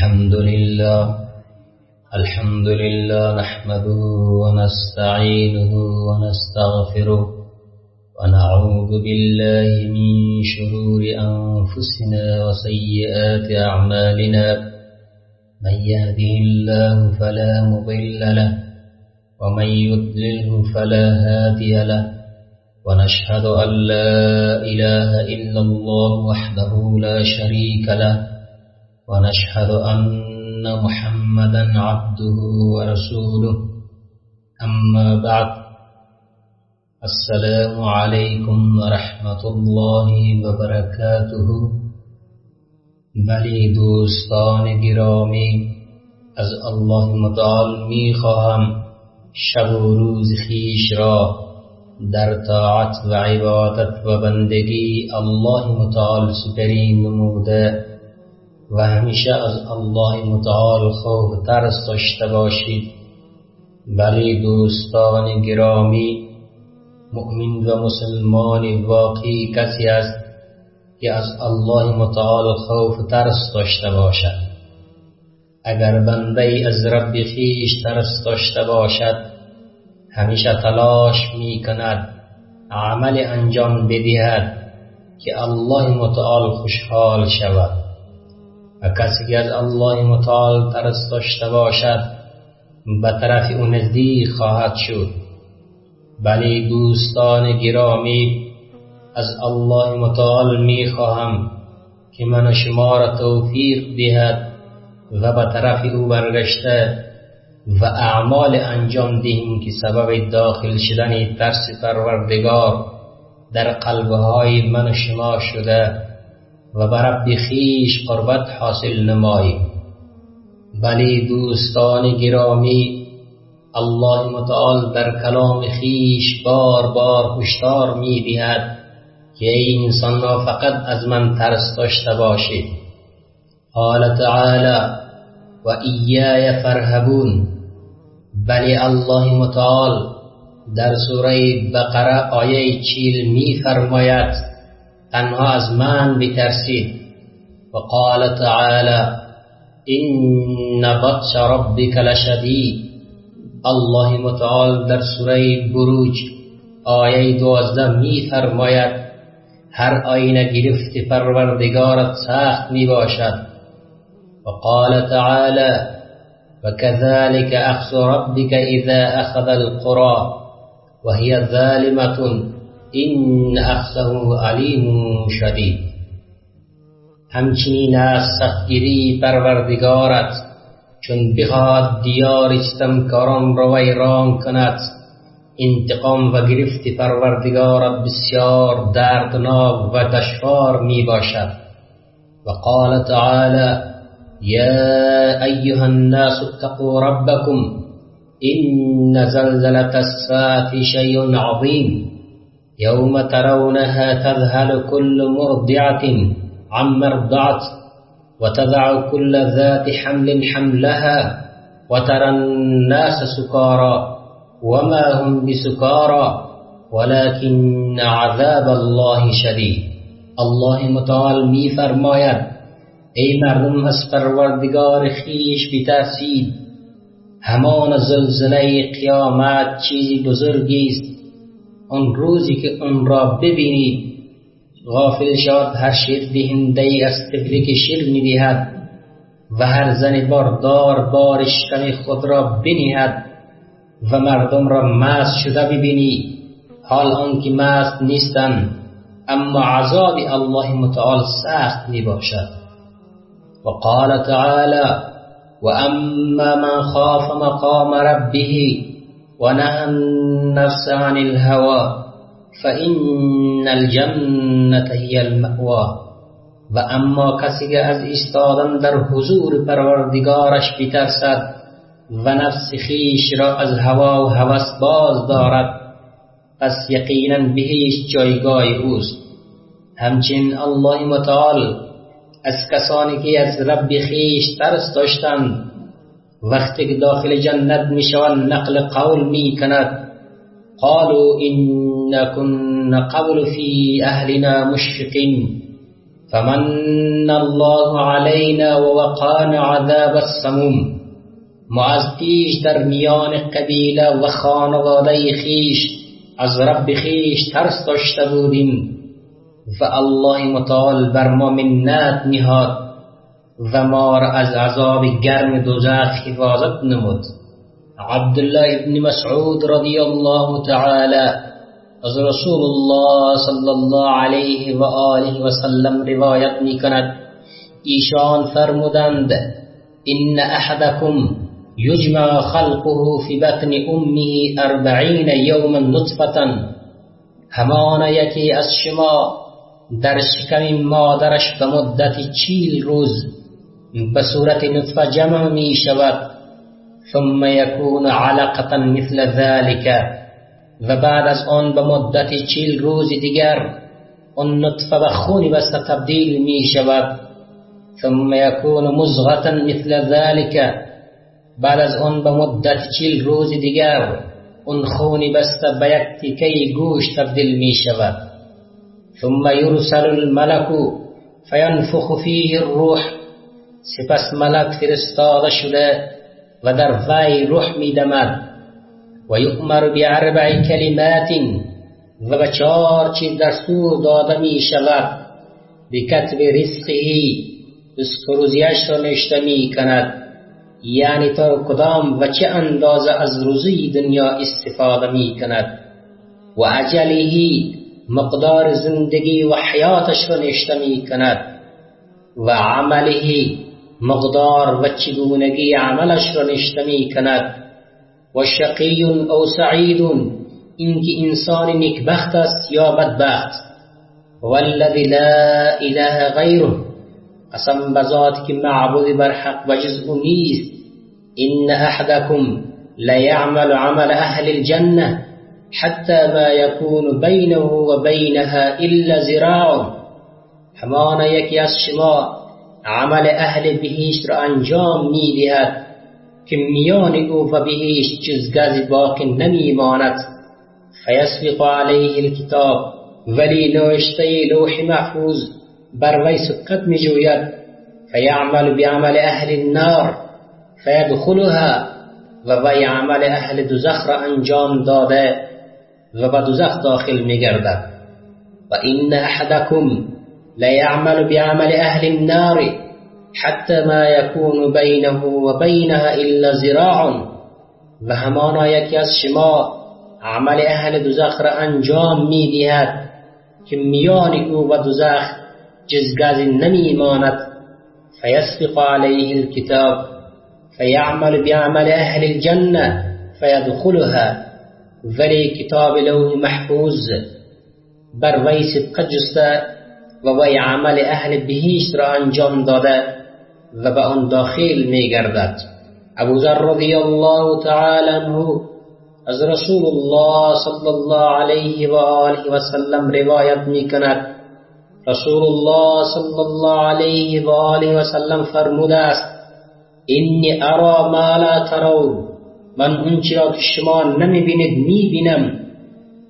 الحمد لله الحمد لله نحمده ونستعينه ونستغفره ونعوذ بالله من شرور أنفسنا وسيئات أعمالنا من يهده الله فلا مضل له ومن يضلله فلا هادي له ونشهد أن لا إله إلا الله وحده لا شريك له ونشهد أن محمدا عبده ورسوله أما بعد السلام علیکم و رحمت الله و برکاته. بلی دوستان گرامی، از الله متعال می خواهم شب و روز خویش را در طاعت و عبادت و بندگی الله متعال سپری نموده و همیشه از الله متعال خوف ترس داشته باشید. بلی دوستان گرامی، مؤمن و مسلمان واقعی کسی است که از الله متعال خوف ترس داشته باشد. اگر بنده ای از رب خویش ترس داشته باشد، همیشه تلاش می کند عمل انجام بدهد که الله متعال خوشحال شود. و کسی که از الله متعال ترس داشته باشد به طرف او نزدیک خواهد شد. بلی دوستان گرامی، از الله متعال می خواهم که من و شما را توفیق دهد و به طرف او برگشته و اعمال انجام دهیم که سبب داخل شدن ترس پروردگار در قلبهای من و شما شده و به رب خویش قربت حاصل نماییم. بلی دوستان گرامی، الله متعال در کلام خویش بار بار هشدار می دهد که ای انسان را فقط از من ترس داشته باشید. قال تعالی و ایای فارهبون. بلی الله متعال در سوره بقره آیه 40 می فرماید تنها از من بترسید. و قال تعالی ان بطش ربک لشدید. الله متعال در سوره بروج آیه 12 می فرماید هر آینه گرفت پروردگارت سخت می باشد. و قال تعالی وكذلك أخذ ربك إذا أخذ القرى وهي ظالمة إن أخذه أليم شدید. همچنین از سختگیری پروردگارت چون بخواهد دیار ستمکاران را ویران کند، انتقام و گرفت پروردگارت بسیار دردناک و دشوار می باشد. و قال تعالی يا أيها الناس اتقوا ربكم إن زلزلة الساعة شيء عظيم يوم ترونها تذهل كل مرضعة عما ارضعت وتضع كل ذات حمل حملها وترى الناس سكارى وما هم بسكارى ولكن عذاب الله شديد. الله متعال می فرماید ای مردم از پروردگار خویش بترسید، همان زلزله قیامت چیزی بزرگی است. آن روزی که آن را ببینید غافل شود هر شیر دهنده ای از طفلی که شیر میدهد و هر زن باردار بار شکم خود را بنهد و مردم را مست شده ببینی، حال آنکه مست نیستند، اما عذاب الله متعال سخت می باشد. وقال تعالى وأما من خاف مقام ربه ونهى النفس عن الهوى فإن الجنة هي المأوى. و اما کسی که از ایستادن در حضور پروردگارش بترسد و نفس خویش را از هوا و هوس باز دارد، پس یقینا بهشت جایگاه اوست. همچنین الله متعال از کسانی که از رب خویش ترس داشتند وقتی که داخل جنت میشوند نقل قول میکند قالوا إنا كنا قبل في أهلنا مشفقين فمن الله علينا ووقانا عذاب السموم. ما از پیش در میان قبیله و خانواده خیش از رب خیش ترس داشته بودیم و الله متعال بر ما منت نهاد و ما را از عذاب گرم دوزخ حفاظت نمود. عبدالله ابن مسعود رضی الله تعالی از رسول الله صلی الله علیه و آله و سلم روایت می کند، ایشان فرمودند: إن أحدكم يجمع خلقه في بطن أمه 40 يوما نطفة. همان یکی از شما در شکم مادرش به مدت 40 روز به صورت نطفه جمع می شود. ثم يكون علقة مثل ذلك. و بعد از آن به مدت 40 روز دیگر آن نطفه به خون بسته تبدیل می شود. ثم يكون مضغة مثل ذلك. بعد از آن به مدت 40 روز دیگر آن خون بسته به یک تیکه گوشت تبدیل می شود. ثم يرسل الملك فینفخ فیه الروح. سپس ملک فرستاده شده و در وی روح می دمد. و یؤمر باربع کلمات. و به 4 چیز دستور داده می شود. بکتب رزقه، رزق روزیش را نوشته می کند، یعنی تا کدام و چه اندازه از روزی دنیا استفاده می کند. و اجله، مقدار زندگی و حیاتش را نوشته می کند. و عمله، مقدار و چگونگی عملش را نوشته می کند. و شقی او سعید، اینکه انسان نیکبخت است یا بدبخت. والذی لا اله غیره، قسم به ذات که معبود بر حق و جز او نیست. إن أحدكم ليعمل عمل أهل الجنة حتى ما يكون بينه وبينها إلا ذراع. همان یکی از شما عمل اهل بهشت را انجام می‌دهد که میان او و بهشت جز گزی باقی نمی‌ماند. فیسبق علیه الکتاب، ولی نوشته لوح محفوظ بر وی سبقت می‌جوید. فیعمل بعمل اهل النار فیدخلها، و وی عمل اهل دوزخ را انجام داده و به دوزخ داخل می‌گردد. و این احدکم لیعمل بعمل اهل النار حتی ما یکون بینه و بینها الا ذراع. و همانا یکی از شما عمل اهل دوزخ را انجام می‌دهد که میان او و دوزخ جز گزی نمی‌ماند. فیسبق علیه الکتاب فیعمل بعمل اهل الجنة فیدخلها. ولی کتاب لوح محفوظ بر وی سبقت جسته و وی عمل اهل بهشت را انجام داده و به آن داخل می‌گردد. ابو ذر رضی الله تعالی عنه از رسول الله صلی الله علیه و آله و سلم روایت می‌کند، رسول الله صلی الله علیه و آله و سلم فرموده است: انی ارا ما لا ترون، من اونچه را که شما نمی‌بینید می‌بینم.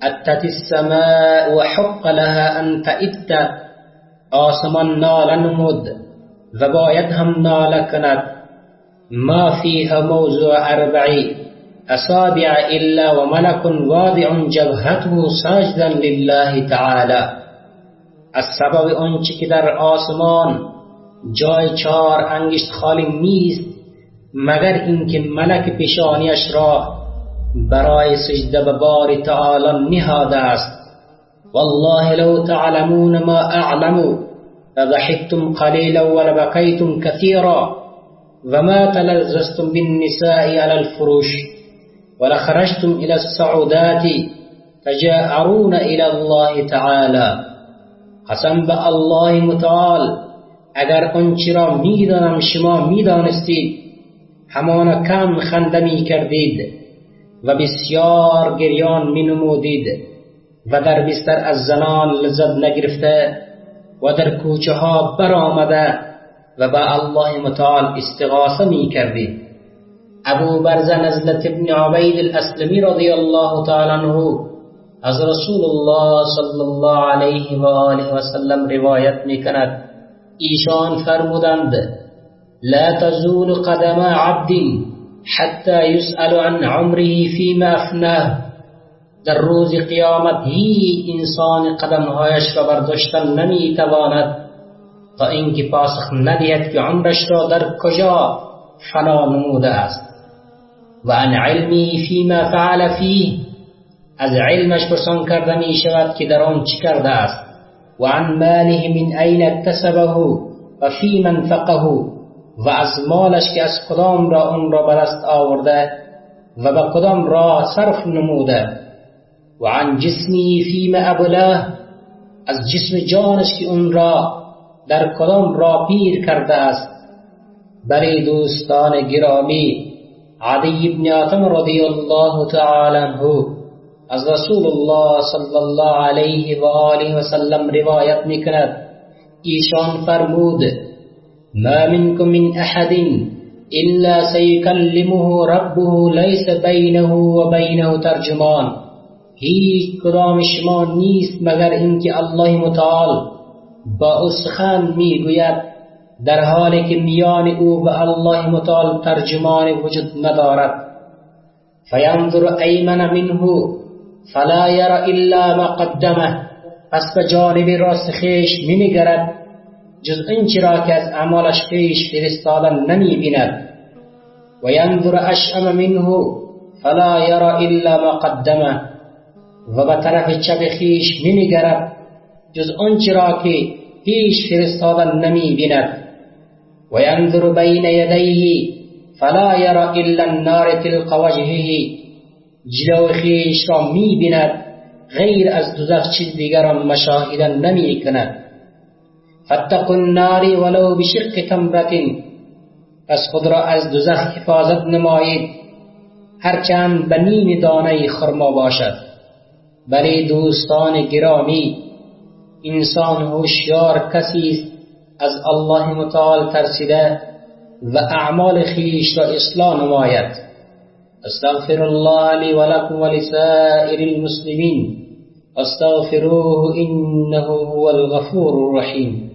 اتت السماء و حق لها ان تئت، آسمان ناله نمود و باید هم ناله کند. ما فیها موضع 4 اصابع الا و ملک واضع جبهته ساجدا لله تعالی. از سبب آنچه که در آسمان جای 4 انگشت خالی نیست مگر اینکه ملک پیشانیش را برای سجده به بار تعالی نهاده است. والله لو تعلمون ما اعلم لضحكتم قلیلا ولبقیتم کثیرا وما تلذذتم بالنساء على الفروش ولخرجتم الى الصعودات تجاءرون الى الله تعالی. قسم به الله متعال، اگر آنچه را میدانم شما میدانستید همانا کم خنده میکردید و بسیار گریان مینمودید و در بستر از زنان لذت نگرفته و در کوچه ها برآمده و به الله متعال استغاثه میکردید. ابو برزه نزلة ابن عبید الاسلمی رضی الله تعالی عنه از رسول الله صلی الله علیه و آله و سلم روایت میکند، ایشان فرمودند: لا تزول قدم عبد حتی یسأل عن عمره فیما افناه. در روز قیامت هیچ انسان قدمهایش را برداشتن نمیتواند تا اینکه پاسخ ندهد که عمرش را در کجا فنا نموده است. و عن علمی فیما فعل فیه، از علمش پرسان کرده می شود که در آن چه کرده است. و عن ماله من این اکتسبه و فیما انفقه، و از مالش که از کدام را آن را به دست آورده و به کدام راه صرف نموده. و عن جسمه فیما ابلاه، از جسم جانش که اون را در کدام راه پیر کرده است. بلی دوستان گرامی، عدی بن حاتم رضی الله تعالی عنه از رسول الله صلی الله علیه و آله و سلم روایت میکند، ایشان فرمود: ما منکم من احد الا سیکلمه ربه لیس بینه و بینه ترجمان. هیچ کدام شما نیست مگر اینکه الله متعال با او سخن میگوید، در حالی که میان او و الله متعال ترجمان وجود ندارد. فینظر ایمن منه فلا یر الا ما قدمه، پس به جانب راست خویش مینگرد جز آنچه را که از اعمالش پیش فرستاده نمیبیند. و ینظر اشأم منه فلا یر الا ما قدمه، و به طرف چپ خویش مینگرد جز آنچه را که پیش فرستاده نمیبیند. و ینظر بین یدیه فلا یر الا النار تلق وجهه، جلو خویش را میبیند غیر از دوزخ چیز دیگر را مشاهده نمیکند. فاتقوا النار ولو بشق تمرة، پس خود را از دوزخ حفاظت نمایید هرچند به نیم دانه خرما باشد. بلی دوستان گرامی، انسان هوشیار کسی است از الله متعال ترسیده و اعمال خویش را اصلاح نماید. استغفر الله لی ولکم ولسائر المسلمین استغفروه انه هو الغفور الرحیم.